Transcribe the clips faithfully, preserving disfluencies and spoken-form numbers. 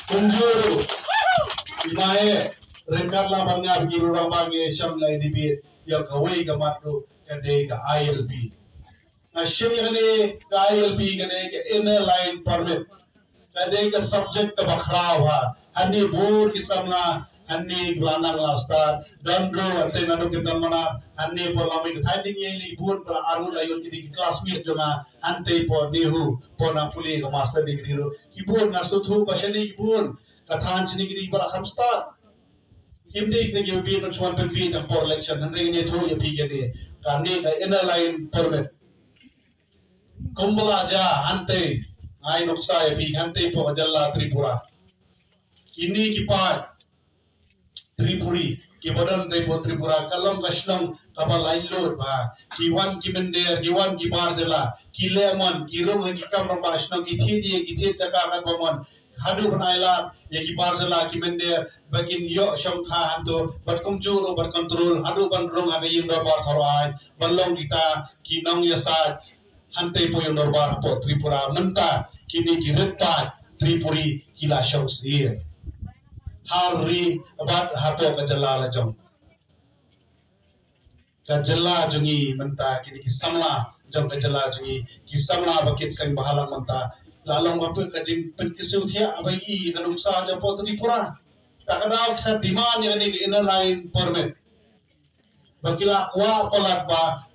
Kumjuh ruh, i ma eh, ryngkat la ban ngap ki rurang ba ngi shong la i debate ïa kawei ka mat ruh, ka dei ka I L P. Nga shim ïa kane ka I L P, ka dei ka Inner Line Permit. Ka dei ka subject kaba khraw ha. Hangne bun ki samla, hangne ki la nang la stad, don ruh, hangtei naduh ki don mana, hangne por la mih ka thaiñ ding ïa li bun, para arngut la ïoh ki dei ki classmate jong nga, hangtei por NEHU, por nang pule ka master degree ruh. Ki bun nga sngewthuh ba shane ki bun, ka thaiñ shane ki dei ba la kham stad. Kim dei kita kiba bieit ban shu wan pynbieit ha por election, hynrei ngan ïathuh ïa phi kane. Kane ka Inner Line Permit. Kumba la jia hangtei, nga ai nuksa ïa phi, hangtei hapoh ka jylla Tripura. Kine ki paid Tripuri, kiba don hangtei hapoh Tripura, ka long ka shnong kaba laitluid bha. Ki wan ki mynder, ki wan ki bar jylla, ki leh mon, ki rung ha ki kam rangbah shnong, ki thied ïing, ki thied jaka katba mon. Haduh ban ai lad ïa ki bar jylla, ki mynder, ba kin ïoh shongkha hangto, bad kumjuh ruh ban control haduh ban rung ha ka ïing dorbar thawaiñ, ban long kita ki nongïasaid hangtei hapoh ïing dorbar hapoh Tripura. Mynta kine ki rit paid Tripuri ki la shong syier ha ri bad hapoh ka jylla la jong. Ka jylla jong ngi mynta, kine ki samla jong ka jylla jong ngi, ki samla ba kit seng bhalang mynta, la long ba pynka jingpynkiew thiah ba i ka nuksa jong hapoh Tripura. Ta ka daw ki sa demand ïa kane ka Inner Line Permit. Ba ki la kwah palat ba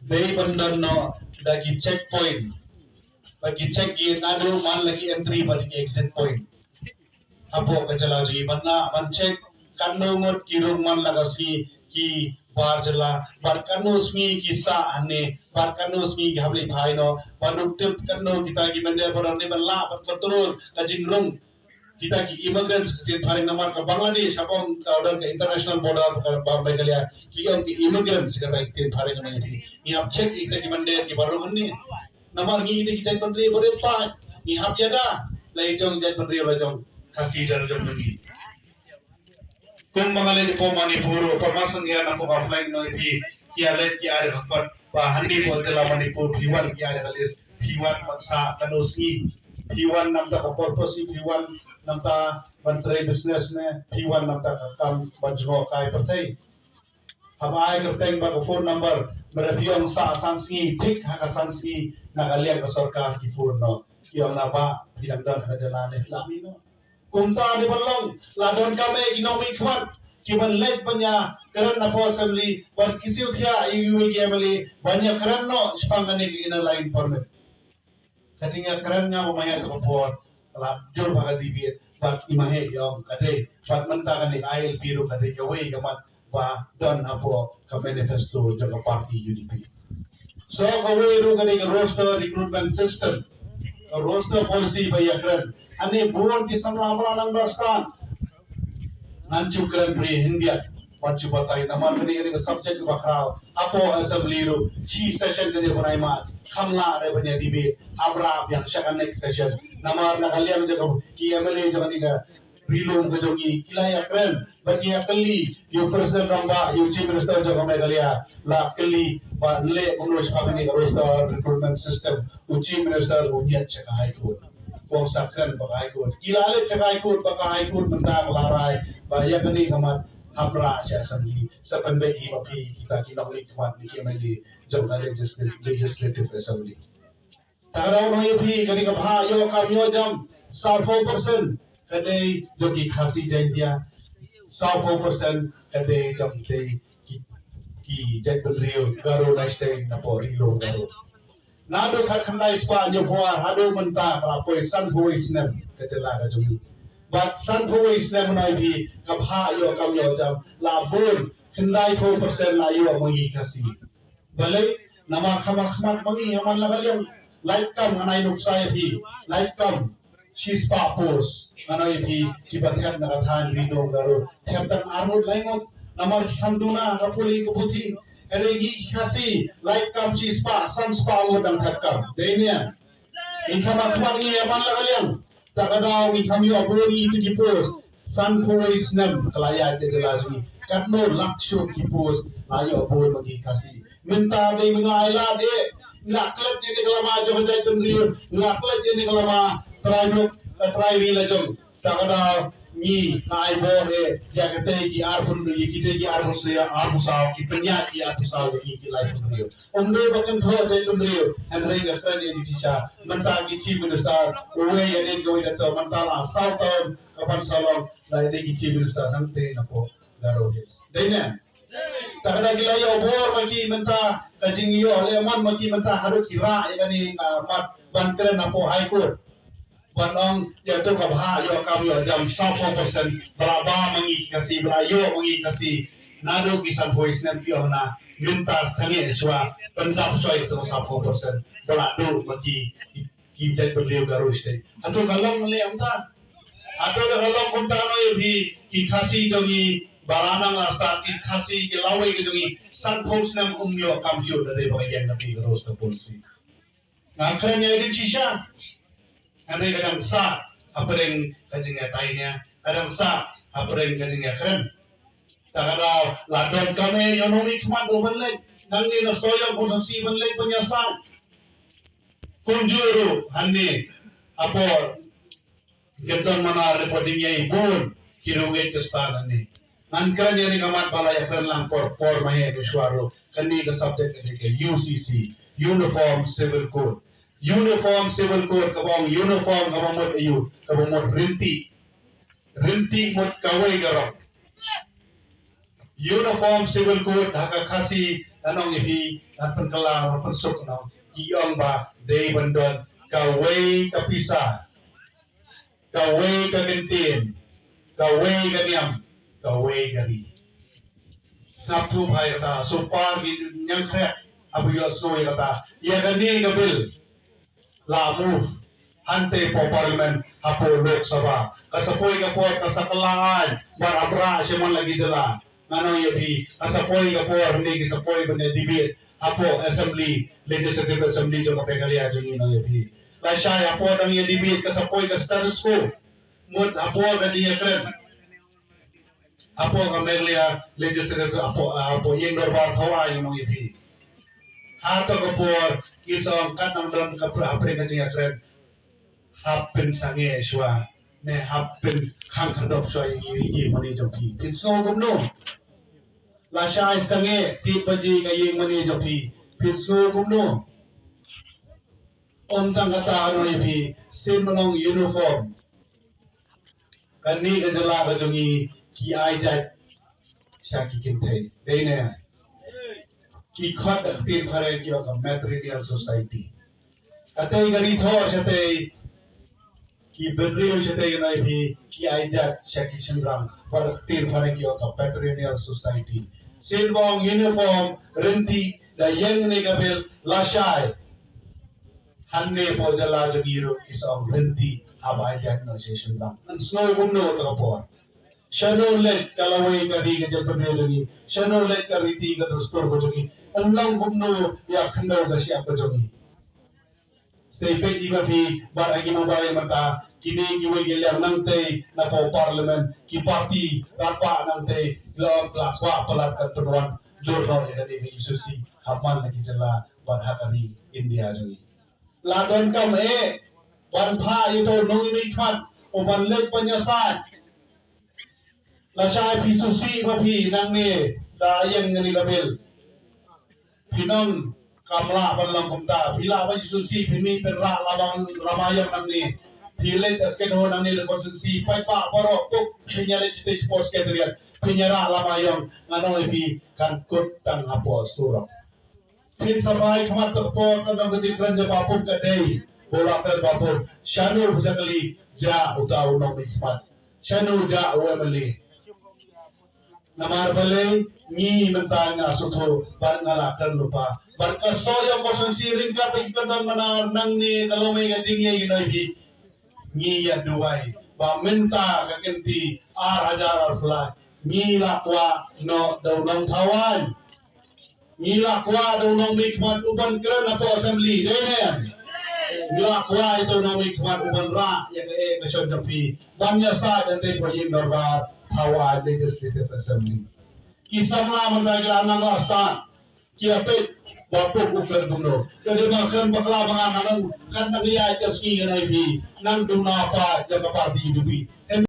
dei ban don noh da ki checkpoint, ba ki check ki naduh man la ki entry bad ki exit point. Hapoh ka jylla jong ngi ban lah ban check katno ngut ki rung man la ka sngi ki bar jylla, bad katno sngi ki sah hangne, bad katno sngi ki hap leit phai noh, bad ruh tip katno kita ki mynder ba don ne ban lah ban control ka jingrung kita ki immigrants ka ktien phareng, namar ka Bangladesh hap ong ka don ka international border ka ba Meghalaya, ki ong ki immigrants kata ki ktien phareng. Ngi hap check kita ki mynder ki ba rung hangne. Namar ngi dei ki jaitbynriew ba rit paid, ngi hap ïada la i jong jaitbynriew la jong Khasi da la jong ngi. Kumba nga leit hapoh Manipur, hapoh Masinghiar, hapoh ka flight, ngi ïohi ki ïa leit ki ïa ri ha kot ba hangne hapoh jylla Manipur phi wan ki ïa ri ha list, phi wan ban sah katno sngi, phi wan namar ka purpose, phi wan namar ban trei business ne phi wan namar ka kam ban jngohkai pyrthei. Haba ai kyrteng bad ka phone number, ba da phi ong sah san sngi, thik ha ka san sngi na ka liang ka sorkar ki phone noh, ki ong na ba phi dang don ha ka jylla ne phi la mih noh. Kumta dei ban long, la donkam eh ki nongmihkhmat ki ban leit ban ïa kren hapoh assembly, ban kiew thiah ïa iwei ki M L A ban ïa kren noh shaphang kane ka Inner Line Permit. Ka jingïakren nga ba ma ïa ka por ka la jur ba ka debate, bad i ma heh ïa ong ka dei, bad mynta kane I L P ruh ka dei kawei ka mat ba don hapoh ka manifesto jong ka party U D P. So kawei ruh ka dei ka roster recruitment system, ka roster policy ba ïakren. Hangne bun ki samla ba la nang understand. Ngan shu kren bri India, wat shu batai namar kane ka dei ka subject ba khraw. Hapoh assembly ruh shi session kane ban ai mat, kham lah re ban ïa debate, hap rah biang sha ka next session. Namar na ka liang jong ki M L A jong kane ka ri lum ka jong ngi ki la ïakren bad ki ïakylli ïa u President Rangbah, ïa u Chief Minister jong ka Meghalaya, la kylli ba leh kumno shaphang kane ka roster recruitment system. U Chief Minister u ñiad sha ka High Court. Kong sa kren ba ka High Court, ki la leit sha ka High Court, ba ka High Court mynta ka la rai ba ïa kane ka mat hap rah sha assembly, sa pynbeit hi ba phi kita ki nongmihkhmat ne ki M L A jong ka Legislat-, Legislative Assembly. Ta ka daw nong ïa phi kane ka bhah ïoh kam ïoh jam, sawphew percent ka dei jong ki Khasi Jaiñtia, sawphew percent ka dei jong ki, ki jaitbynriew Garo National na por ri lum Garo. Naduh khatkhyndai spah hynñiewphew ar haduh mynta ka la poi sanphew wei snem ka jylla ka jong ngi. Bad sanphew wei snem nong ïa phi ka bhah ïoh kam ïoh jam la bun, khyndaiphew percent la ïoh ma ngi Khasi. Balei? Namar kham khmat ma ngi ha man la ka liang. Lait kam ngan ai nuksa ïa phi. Lait kam shispah post. Ngan ai ïa phi kiba thep na ka thaiñ Ri Lum Garo, thep tang arngut laingut. Namar ki kham duna ka pule ka puthi. Hynrei ngi Khasi lait kam shispah, sanspah ngut dang thep kam. Dei ne em? Ngi kham khmat ngi ha man la ka liang. Ta ka daw ngi kham ïoh bun ngi tu ki post. Sanphew wei snem ka la ïaid ka jylla jong ngi. Katno lak shuh ki post la ïoh bun ma ngi Khasi. Mynta dei ma nga ai lad eh. Nga klet ïa kane ka lama jong ka jaitbynriew. Nga klet ïa kane ka lama trai lok, eh, trai ri la jong. Ta ka daw ngi na ai bor eh ïa kite ki arphew, ïa kite ki arphew saw, arphew saw, ki pynïaid ki arphew saw, ki ki laiphew hynriew. Ym dei ba kynthoh jaitbynriew, hynrei nga kren ïa jingshisha. Mynta ki Chief Minister, uwei ïa dei kawei, da to mynta la saw taon ka ban sa long, la ïa dei ki Chief Minister hangtei napoh Garo Hills. Dei ne? Ta ka daw ki la ïoh bor ma ki mynta, ka jingïoh lehmon ma ki mynta haduh ki rah ïa kane ka mat ban kren napoh High Court. Ban ong ïa to ka bha ïoh kam ïoh jam sawphew percent ba la bam ma ngi ki Khasi, ba la ïoh ma ngi ki Khasi. Naduh ki sanphew snem ki ong na mynta sangeh shuwa pyndap shuwa ïa to sawphew percent ba la duh ma ki, ki, ki jaitbynriew Garo State. Hato ka long leh kumta? Hato da ka long kumta noh ïa phi ki Khasi jong ngi ba la nang la stad, ki Khasi ki lawei ki jong ngi sanphew snem ym ïoh kam shuh da dei ba ka ïeng na phi Garo State Policy. Nga kren ïa jingshisha. Hynrei ka dang sah hapdeng ka jingïatai ne, ka dang sah hapdeng ka jingïakren. Ta ka daw la donkam eh ïa u nongmihkhmat u ban leit nangne na Sohiong constituency ban leit ban ïasaid. Kumjuh ruh hangne hapoh Kyntang Manar, hapoh Dieng Ïaibun, ki ruh ngeit ka stad hangne. Ngan kren ïa kane ka mat ba la ïakren lang por por ma he, mashwar ruh. Kane ka subject ka dei ka U C C, Uniform Civil Code. Uniform Civil Code, kaba ong uniform kaba mut aiu? Kaba mut rynti. Rynti mut kawei ka rong. Uniform Civil Code ha ka Khasi, ngan ong ïa phi, ngan pynkylla, ngan pynsuk noh. Ki ong ba dei ban don kawei ka pisa, kawei ka kyntien, kawei ka niam, kawei ka ri. Sngap thuh bha ïa kata, super ki ñiangkhreh haba ïohsngew ïa kata. Ïa kane ka bill la move hangtei hapoh Parliament, hapoh Lok Sabha. Ka sa poi ka por, ka sa kylla aiñ bad hap rah sha man la ki jylla. Ngan ong ïa phi, ka sa poi ka por, hangne ki sa poi ban ïa debate hapoh Assembly, Legislative Assembly jong ka Meghalaya jong ngi, ngan ong ïa phi. Lashai hapoh dang ïa debate, ka sa poi ka status quo. Mut hapoh ka jingïakren hapoh ka Meghalaya Legislative, hapoh, hapoh ïing dorbar thaw aiñ, ngan ong ïa phi. Ha kata ka por kin sa ong kat nang don ka pra-, hapdeng ka jingïakren, hap pynsangeh shuwa ne hap pynkhang khyrdop shuwa ïa ïing mane jong phi. Phin sngew kumno? Lashai sangeh tip baje ka ïing mane jong phi, phin sngew kumno? Ym tang kata, ngan ong ïa phi, sien ban long uniform, kane ka jylla ka jong ngi ki ai jait sha ki kynthei, dei ne? Ki khot da ka ktien phareng ki ong ka matrilineal society. Katei ka ri Thor shatei, ki bynriew shatei, ngan ong ïa phi, ki ai jait sha ki shynrang, bad da ka ktien phareng ki ong ka patrilineal society. Sien ban long uniform, rynti, da ïeng kane ka bill, lashai hangne hapoh jylla jong ngi ruh ki sa ong rynti haba ai jait noh sha ki shynrang. Ngan sngew kumno kata ka por? Shano leit ka lawei ka ri ka jaitbynriew jong ngi? Shano leit ka riti ka dustur ka jong ngi? Yn long kumno ïa khyndew ka shyiap ka jong ngi? Sa peit ïa phi bad ha ki mobile mynta, kine kiwei ki liang nangtei napoh Parliament, ki party rangbah nangtei, la, la kwah palat kan pynwan jur noh ïa kane ka U C C ha man la ki jylla bad ha ka ri India jong ngi. La donkam eh ban phah ïa uto u nongmihkhmat u ban leit ban ïasaid. Lashai phi sngewsih ba phi nangne da ïeng kane ka bill. Phi nang, kam lah ban long kumta. Phi lah ban sngewsih, phi mih pynrah lama, lama ïong nangne. Phi leit da kynhun nangne da constituency, paidbah baroh puk, phin ïaleit shatei shapoh Secretariat, phin ïarah lama ïong, ngan ong ïa phi kan kut tang hapoh surok. Phin sa phai khmat, ta ka por kan long ka jingkren jong phi ba pun ka dei, ba la kren ba pun. Shano phi sa kylli, jah uta u nongmihkhmat? Shano jah u M L A? Namar balei ngi mynta nga sngewthuh bad nga la kren lypa. Bad ka Sohiong constituency ryngkat bad ki Kyntang Manar nangne ka Lawmei ka Dieng Ïaibun, ngi ïa duwai ba mynta ka kynti ar hajar arphew lai ngi la kwah noh da u nongthaw aiñ. Ngi la kwah da u nongmihkhmat u ban kren hapoh Assembly, dei ne em? Ngi la kwah ïa u nongmihkhmat u ban rah ïa kaei ka shong jong phi, ban ïasaid hangtei hapoh ïing dorbar thaw aiñ, Legislative Assembly. Ki samla mynta ki la nang la stad. Ki ïa peit ba pok u kren kumno. Ka dei ba kren bakla ba ngan nang kren nang ïa ka sngi ngan ai phi nang duna pa jong ka party U D P.